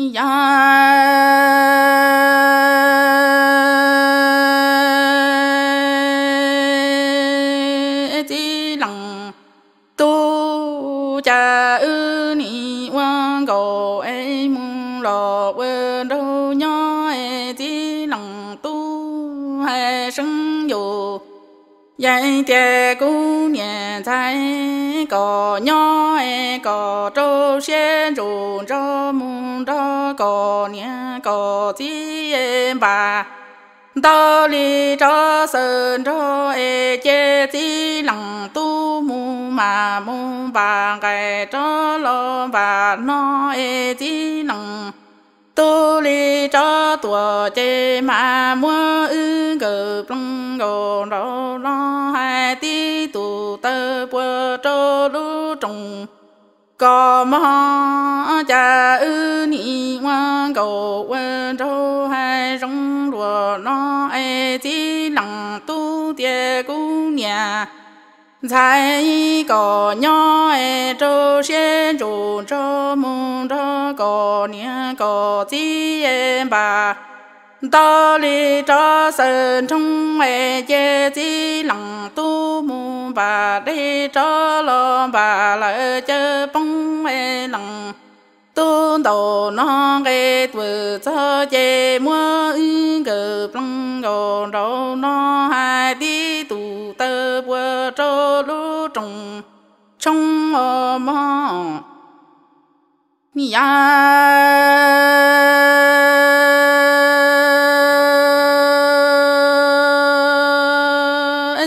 Yog txiv leej tub, cas wb nim ua nkaus es mus los ua nraug nyob es txiv leej tub hais seeb yus. Yeej tias kuv niam ntxhais kom nyob es kom rau siab ntsus nrog mus nrog kom niam kom txiv es npam ntau li rov xaws nrog es cia txiv leej tub mus mas mus npam nqaim rov los npam no es txiv leej tub li rov tuaj ces mas muab wb nkawd plees nkaus nraud no hais tib tug taw puas rau lub rooj kom mog. Cas wb nim ua nkaus ua nraug hais zoo luag no es txiv leej tub tias kuv niam ntxhais kom nyob es rau siab ntsus nrog mus nrog kom niam kom txiv es npam ntau li rov xaws nroo es cia txiv leej tub mus npam dej rov los npam lawm caw poob es leej tub ntaus no nqe tuam txog ces muab wb nkawd plees nkaus nraud no hais tib tug taw puas rau lub rooj tshoob os mog. Yog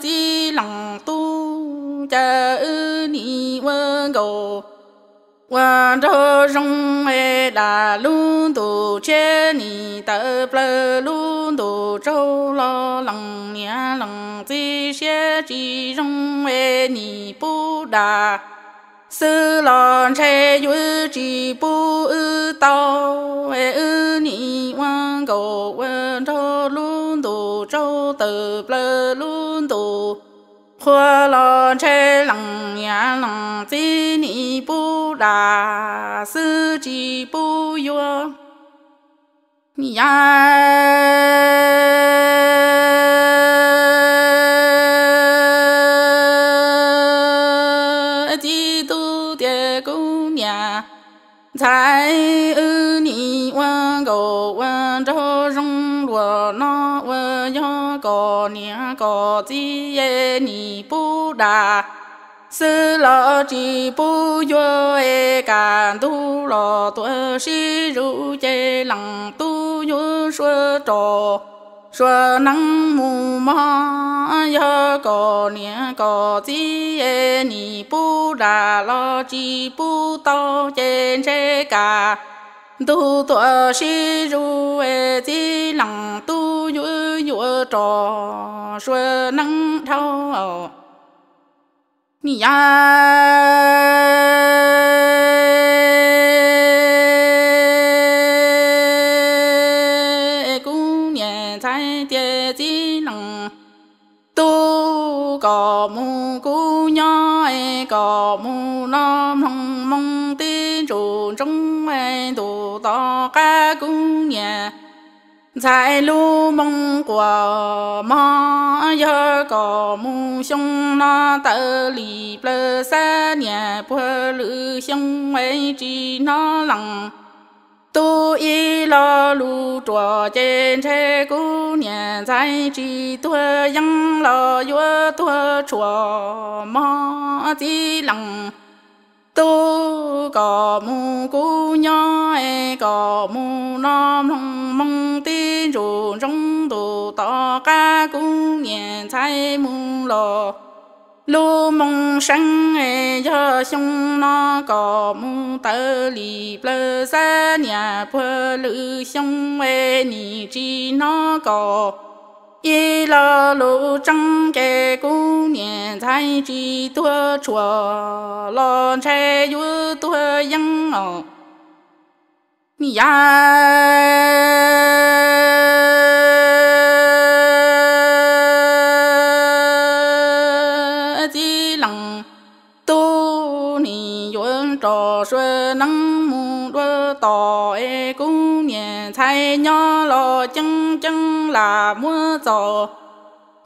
txiv leej tub, cas wb nim ua nkaus ua nraug zoo es dam lub ntuj tshiab nim tawm plaws lub ntuj tsaug los leej niam leej txiv siab tsis zoo es nim pub dam xwb los ntshe yuav tsis pub wb tau es wb nim ua nkaus ua nraug lub ntuj tsaug tawm plaws lub ntuj qhua los ntshe leej niam leej txiv nim pub dam xwb tsis pub yuav. Yog txiv tub tias kuv niam ntxhais, wb nim ua nkaus ua nraug zoo luag no uas yog kom niam kom txiv es nim pub dam xwb los tsis pub yuav es kaj ntug los tuaj sib zuj ces leej tub yuav sua rog sua neeb mus mog. Yog kom niam kom txiv es nim pub dam los tsis pub tau ces ntshe kaj ntug tuaj sib zuj es txiv leej tub yuav yuav rog sua neeb dhau. Yog kuv niam ntxhais tias txiv leej tub, kom mus kuv nyob es kom mus no mloog moo tib ntsus ntsoov es ntuj tom qab kuv niam ntxhais lub moo quas mog. Yog kom mus xyoo no tawm li plaws xab niam puag lwm xyoo es tsis hnov leej tub ib lo lus ruam ces ntshe kuv niam ntxhais tsis tuag yeeb los yuav tuag tshuam mog txiv leej tub, kom mus kuv nyob es kom mus no mloog moo tib ntsus ntsoov ntuj tom qab kuv niam ntxhais mus los lub moo seeb es yog xyoo no kom mus tawm li plaws xab niam puag lwm xyoo es nim tsis hnov kom ib lo lus tseeb ces kuv niam ntxhais tsis tuag tshuam los ntshe yuav tuag yeeb os. Yog txiv leej tub nim yuav rog sua neeb mus dua tom es kuv niam ntxhais nyob los ceeb ceeb lam muab txom.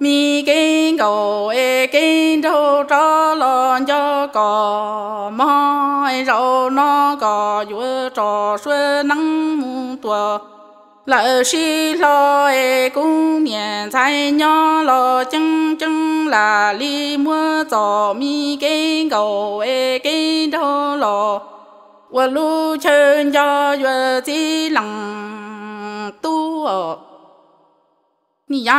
Mi kev nkaum es kev nraug rov los nco kom mog, zaum no kom yuav rov suab neeb mus tua lawm sib hlo es kuv niam ntxhais nyob los ceeb ceeb lam li muab txom. Mi kev nkaum es kev nraug los ua lub chaw nco yuav txiv leej tub os. Ni yam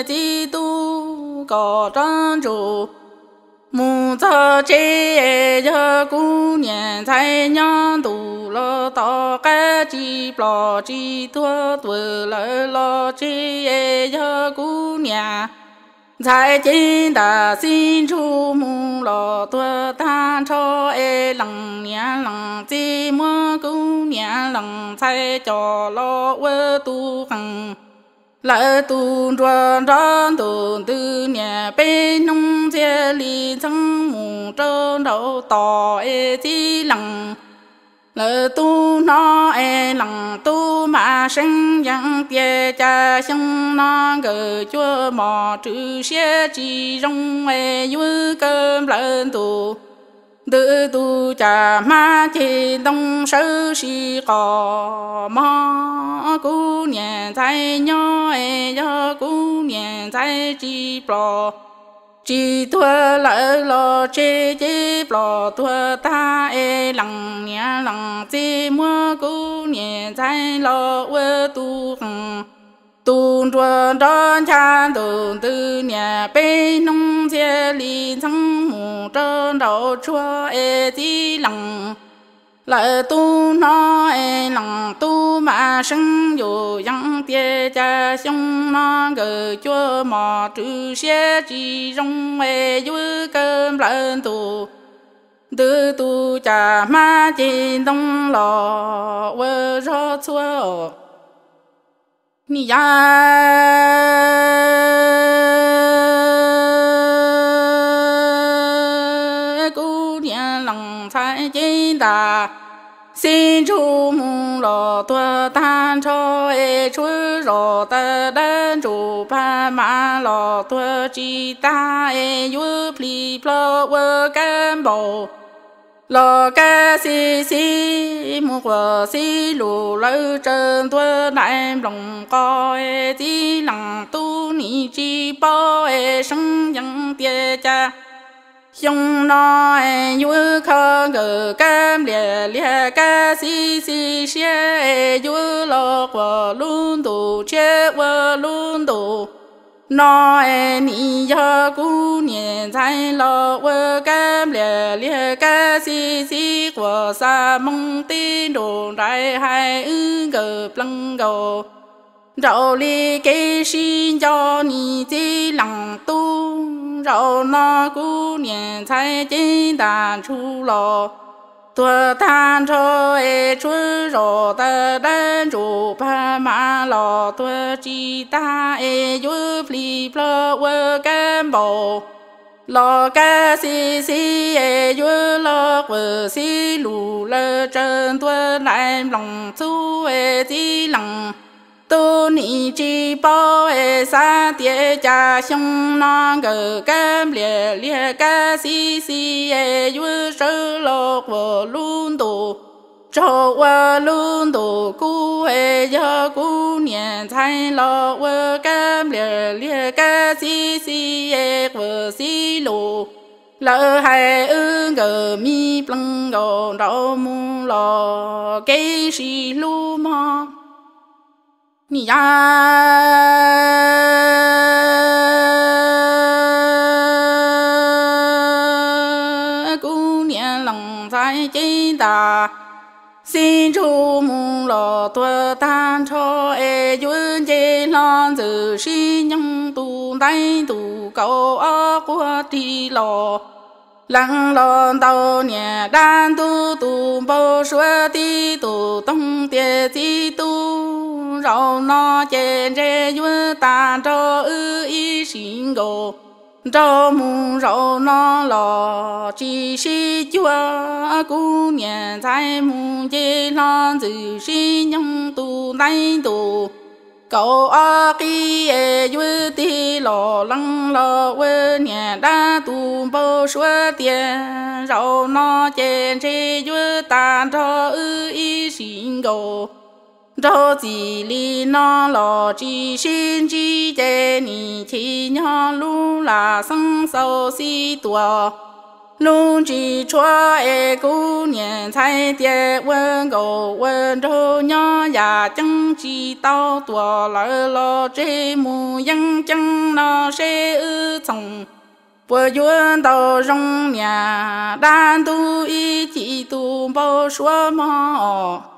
txiv tub kom rov ntsum mus txog tsev es yog kuv niam ntxhais nyob ntuj los tom qab tsis pom tsis tuag tuag lawm los tseg es yog kuv niam ntxhais cev ntas xib ntsug mus los tuag tag nrho es leej niam leej txiv muab kuv niam leej ntxhais coj los ua tus qeej lawv tus nruas nrov ntuj ntws niam peb hnub ntxiag li ntxeev mus rau nraum tod es txiv leej lawv tub hnov es leej tub mam seev yeej tias cas xyoo no nkawd cuaj mos rwv siab tsis zoo es yuav kawg nplawg ntuj ntws tus cas hmab ceg ntoo sawv sis qos mog. Kuv niam ntxhais nyob es yog kuv niam ntxhais tsis pom tsis tuag lawm los tseg ces pom tuag tag es leej niam leej txiv muab kuv niam ntxhais los ua tus qeej tus nruas nrov ncha ntuj ntws niam peb hnub ntxiag li ntxeev mus rau nraum tsuag es txiv leej lawv tub hnov es leej tub mam seev yus yeej tias cas xyoo no nkawd cuaj mos rwv siab tsis zoo es yuav kawg nplawg ntuj ntws tus cas hmab ceg ntoo los ua zog txhua os. Ni yam kuv niam leej ntxhais cev ntas xib ntsug mus los tuag tag nrho es tshuav zos tas dab ntsum pag mas los tuag tsis tag es yuav plig plho ua kab npaum los kab xib xib mus quas xib lus lawv tsaws ntua nraim nploos qos es txiv leej tub nim tsis paub es seev yeej tias cas xyoo no es yuav kho nkawd kab nplias liag kab xib xib siab es yuav los quas lub ntuj tshiab ua lub ntuj no es nim yog kuv niam ntxhais los ua kab nplias liag kab xib xib quas xa moo tib nrus nraim hais wb nkawd plees nkaus nraum li kev sib nco nim txiv leej tub. Zaum no kuv niam ntxhais cev ntas ntsug los tuag tag nrho es tshuav zos tas dab ntsum pag mas los tuag tsis tag es yuav plig plho ua kab npaum los kab xib xib es yuav los quas xib lus lawv tsaws ntua nraim nploos txhub es txiv leej tub nim tsis paub es xav tias cas xyoo no nkawd kab nplias liag kab xib xib es yuav sawv los quas lub ntuj tsaug ua lub ntuj kub es yog kuv niam ntxhais los ua kab nplias liag kab xib xib es quas xib lus lawv hais wb nkawd me plees nkaus nraum mus los kev sib hlub mog. Ni yam kuv niam leej ntxhais cev ntas xib ntsug mus los tuag tag nrho es yuav nce hlo ntxwm sib nyoog tus nteeb tus kaum ob quag rig los lees los ntau niam dab ntub tus npau suav tib tus toog tias txiv tub zaum no ces ntshe yuav tag nrho wb ib sim nkaus Nraug mus zaum no los tsis sib cuag, kuv niam ntxhais mus nce hlo ntxwm sib nyoog tus ntev ntus. Kaum ob qib es yuav tig los lees los ua niam dab tus npau suav tias zaum no ces ntshe yuav tas nrog wb ib sim nkaus. Nraug txim li no los tsis sib ntsib ces nim chim nyog lub lam xeeb xaus xib tuas. Lub ntsis tshuav es kuv niam ntxhais tias ua nkaus ua nraug nyob yam ceeb tsis tau tuam lawm los tseg mus yeeb ceeb no seb wb txhoom puas yuav ntau zoo niam dab ntub ib chim tus npau suav mog os.